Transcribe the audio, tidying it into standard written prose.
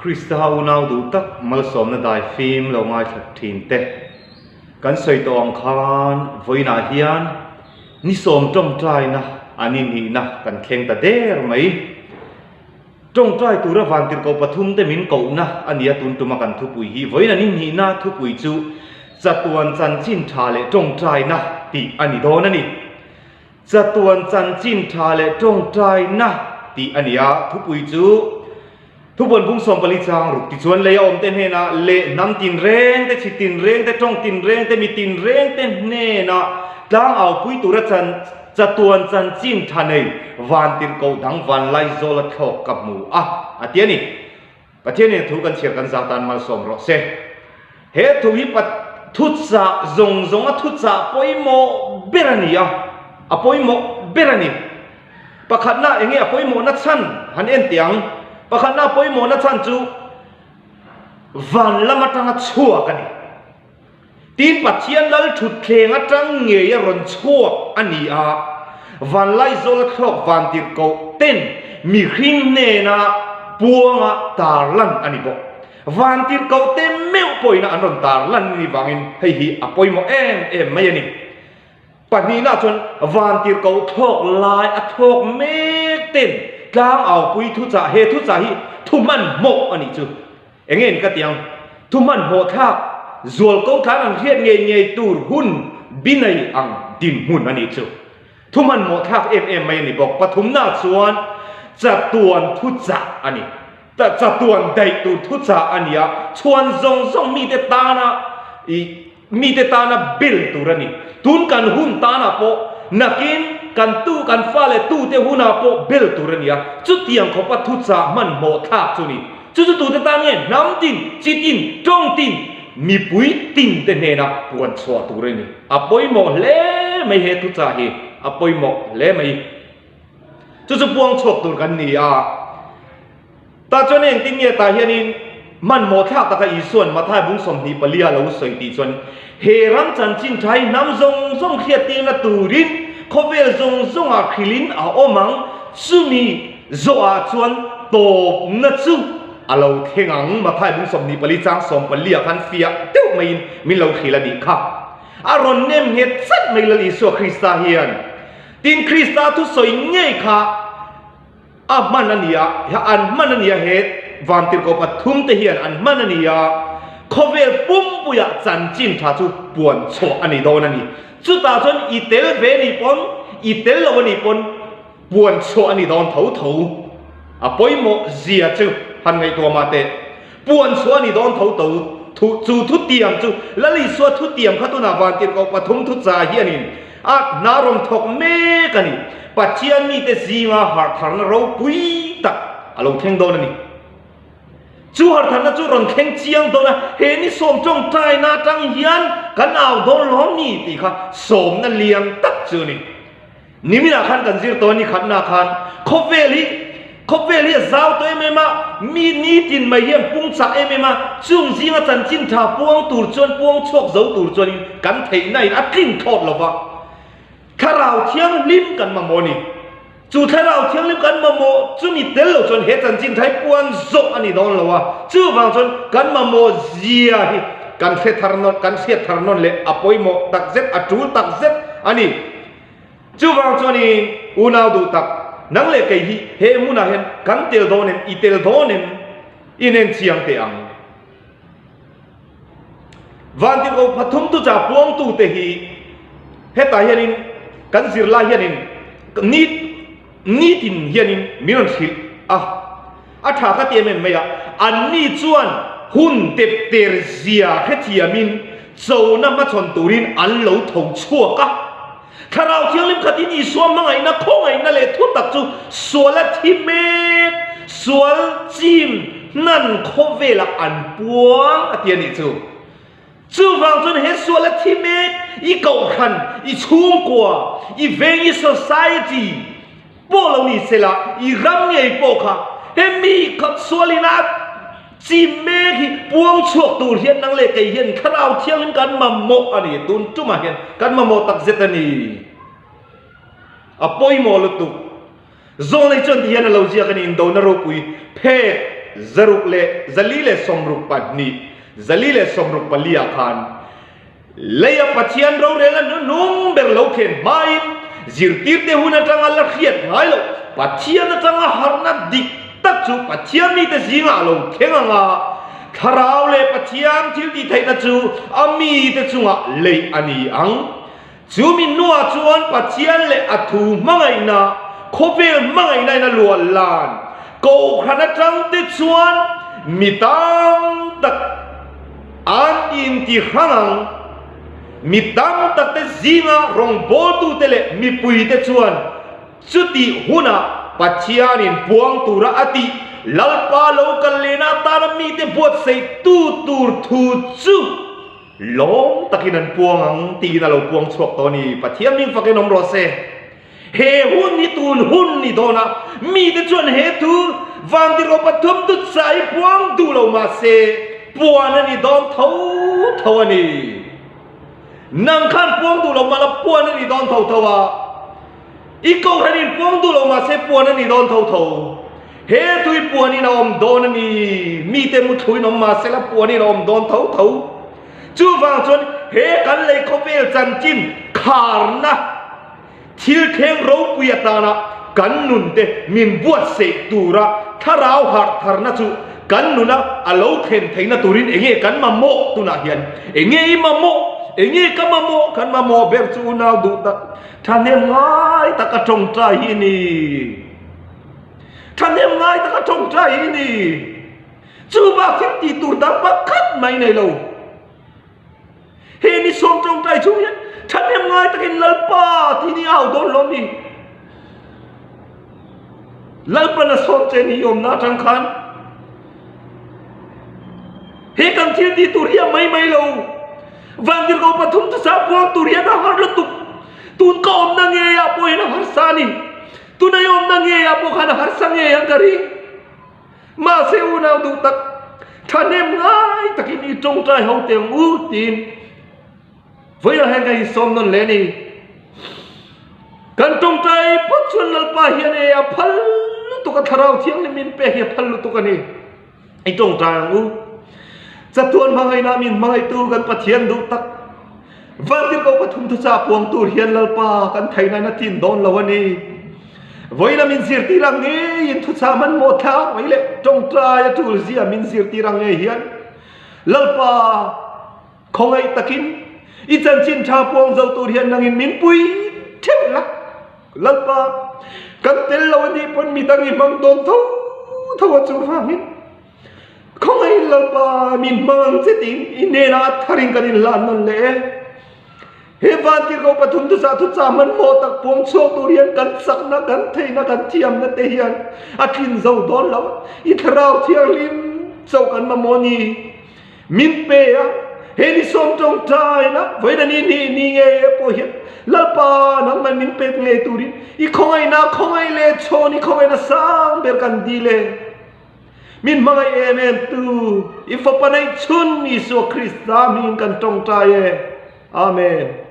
Krista unau duh tak malsawmna dai fim lo ngaithla thin te. Kan sawi tawh ang khan vawiinah hian ni sawm tawngtaina an inihna kan thleng ta der mai. Tawngtai tura vantirhkoh pathum te min kohna a nia tun tuma kan thupui hi vawiin an inhnihna thupui chu chatuan chanchin tha leh tawngtaina tih a ni dawn a ni. Chatuan chanchin tha leh tawngtaina tih a ni a, thupui chu Thupuan bung 14 chang ruk tichuan lei a awm te hnenah leh hnam tinreng te, chi tinreng te, tawng tinreng te, mi tinreng te hnenah tlang aupui tura chan chatuan chanchin tha nei vantirhkoh dang vanlai zawla thlawk ka hmu a, a ti a ni. Pathianin a thu kan chhiar kan za tan malsawm rawh se. He thu hi thuchah zawng zawnga thuchah pawimawh ber a ni a, a pawimawh ber a ni. Pakhatna eng nge a pawimawhna chhan han en teh ang. Pakhatna a pawimawhna chhan chu van lam atanga chhuak a ni. Tin, Pathian lal thutthleng atang ngei a rawn chhuak a ni a, vanlaizawla thlawk vantirhkoh ten mihring hnena puanga tarlan a ni bawk. Vantirhkoh te meuh pawhina an rawn tarlan a nih vangin hei hi a pawimawh em em mai a ni. Pahnihna chuan vantirhkoh thlawk lai a thlawk mek ten tlang aupui thuchah, he thuchah hi thu hmanhmawh a nih chu. Eng nge ka ti ang? Thu hmanhmawh thlak zual ko tlan an hriat ngei ngei tur hun binai ang dinhmun a nih chu. Thu hmanhmawh thlak em em mai a ni bawk. Pathumna chuan chatuan thuchah a ni. Chatuan daih tur thuchah a ni a, chhuan zawng zawng mite tana ih Mite tana bel tur a ni. Tun kan hun tanah pawh nakin kan tu kan fa leh tute hunah pawh bel tur a ni a, chutiang khawpa thuchah hmanhmawh thlak chu a ni. Chu chu tute tan nge hnam tin, chi tin, tawng tin, mipui tin te hnena puan chhuah tur a ni. A pawimawh hle mai he thuchah hi, a pawimawh hle mai. Chu chu puang chhuak tur kan ni a. Tah chuan engtin nge tah hianin hmanhmawh thlak taka Isua'n Mathai bung 24 a lo sawi tih chuan he ram chanchin tha hi hnam zawng zawng hriattirna turin khawvel zawng zawngah hrilhin a awm ang, chumi zawhah chuan tawpna chu a lo thleng ang. Mathai bung 24 chang 14 ah khan fiah deuh maiin min lo hrilh a nih kha. A rawn nem nghet chat mai Lal Isua Krista hian. Tin, Krista thusawi ngei kha A hman a ni a, an hman a ni a, he vantirhkoh pathum te hian an hman a ni a, khawvel pumpuiah chanchin tha chu puan chhuah a ni dawn a ni. Chutah chuan i tel ve a nih pawn, i tel lo a nih pawn puan chhuah a ni dawn tho tho. A pawimawh zia chu han ngaihtuah mah teh. Puan chhuah a ni dawn tho tho. Thu, chu thutiam chu Lal Isua thutiam kha tunah vantirhkoh pathum thuchah hianin a hna rawn thawk mek a ni. Pathian mite zinga harhtharna ropui tak a lo thleng dawn a ni. Chu harhtharna chu rawn thleng chiang dawn a, he ni sawm tawngtaina atang hian kan au dawn lawm ni tih kha sawmna lian tak chu a ni. Niminah khan kan zir tawh a ni khatna khan khawvel hi khawvel hi a zau tawh em em a, mi nitin mai hian pung chak em em a, chung zinga chanchin tha puang tur chuan puang chhuak zo tur chuanin kan theihna in a tlin thlawt lo va, Thlarau Thianghlim kan mamawh a ni. Chu Thlarau Thianghlim kan mamawh chumi tel lo chuan he chanchin tha hi puan zawh a ni dawn lo a, chuvang chuan kan mamawh zia hi kan hre thar nawn kan hriat thar nawn leh a pawimawh takzet a tul takzet a ni. Chuvang chuanin unau duh tak, nang leh kei hi he hmunah hian kan tel dawn em, i tel dawn em? I nen chiang teh ang. Vantirhkoh pathum tucha puangtute hi hetah hianin kan zirlai hianin ni nitin hianin min rawn hrilh a, a tha ka ti em em mai a, anni chuan hun tep ter zia hrethiamin chona hmachhawn turin an lo tho chhuak a. Thlarau Thianghlim khatin Isua hmangaihna, khawngaihna leh thutak chu sual a thi mek, sual chim hnan khawvelah an puang a ti a nih chu. Chuvang chuan he sual a thi mek, i kohhran, i chhungkua, i veng, i society pawh lo ni sela, i ram ngei pawh kha he mi khat sualin a chim mek hi puang chhuak tur hian nang leh kei hian Thlarau Thianghlim kan mamawh a ni. Tun tumah hian kan mamawh takzet a ni. A pawimawh lutuk. Zawnglei chuan ti hian a lo ziak a ni, Indona ropui phek. 6 leh 160 leh 62, 164 ah khan Leia Pathian rorelna hnuhnung ber lo thlen hmain zirtirte hun atanga la hriat ngai loh Pathian atanga harhna dik tak chu Pathian mite zingah a lo thleng ang a, Thlarau leh Pathian thil tihtheihna chu a mite chungah leih a ni ang. Chu mi hnuah chuan Pathian leh a thu hmangaihna, khawvel hmangaihna in a luah lan kohhran atangte chuan mi tam tak an inti hrang ang. Mi tam takte zinga rawngbawltute leh mipuite chuan chutih hunah Pathianin puang tura a tih Lalpa lo kal lehna atana mite buatsaihtu tur thu chu Lawm takin an puang ang tiin a lo puang chhuak tawh a ni. Pathian ming fakin awm rawh se. He hun hi tun hun ni dawn a, mite chuan he thu Vantirh pathum chu chai puang duh lo mah se puan a ni dawn tho tho a ni. Nang khan puang duh lo mah la puan a ni dawn tho tho a. I kohhran in puang duh lo mahse puan a ni dawn tho tho. He tui puan in a awm dawn a ni. Mite muthlu in awm mahse la puan in a awm dawn tho tho. Chuvang chuan he kan lei khawvel chanchin kharna thil thleng ropui atana kan nun te min buatsaih tura thlarau harh tharna chu kan nuna a lo thlen theihna turin enge kan mamawh tunah hian enge i mamawh enge ka mamawh kan mamawh ber chu unau duh tak Thahnem ngai taka tawngtai hi ni. Thahnem ngai taka tawngtai hi ni. Chu bak thil tih tur dang pakhat mai nei lo. He ni sawm tawngtai chung hian thahnem ngai takin Lalpa tih ni au dawn lo ni. Lalpan a sawm che ni awmna atang khan He kan thil tih tur hi a mai mai lo. Vantirhkoh pathum chu sa puang tur hian a har lutuk. Tun ka awmna ngeiah pawh hian a harsa a ni. Tuna i awmna ngeiah pawh khan a harsa ngei ang ka ring. Mahse unau duh tak, thahnem ngai takin i tawngtai ho teh ang u tiin vawiah hian ka insawm nawn leh a ni. Kan tawngtai phawt chuan Lalpa hian e a phal lutuk a, Thlarau Thianghlim min pek hi a phal lutuk a ni. I tawngtai ang u. Chatuan hmangaihna min hmangaihtu kan Pathian duh tak. Vantirhkoh pathum thuchah puang tur hian Lalpa kan theihna in a tlin dawn lo a ni. Vawiina min zirtir ang ngeiin thuchah hmanhmawh thlak mai leh tawngtai a tul zia min zirtir ang ngei hian Lalpa khawngaih takin i chanchin tha puang zo tur hian nangin min pui theuh la. Lalpa, kan tel lo a nih pawn midang i hmang dawn tho tho a chuvangin khawngaihin Lalpa min hmang ang che tiin i hnenah a tharin kan inhlan nawn leh e. He vantirhkoh pathum chu zah thuchah hmanhmawh tak puang chhuak tur hian kan chakna, kan theihna, kan thiamna te hian a tlin zo dawn lo. I thlarau thianghlim chauh kan mamawh a ni. Min pe a, he ni sawm tawngtaina vawiin ni ni ni ngei e pawh hian Lalpa nangman min pek ngei turin i khawngaihna khawngaih leh chhawn i khawngaihna sang ber kan dil e. Min hmangaih em em tu i fapa neih chhun Isua Krista hmingin kan tawngtai e. Amen.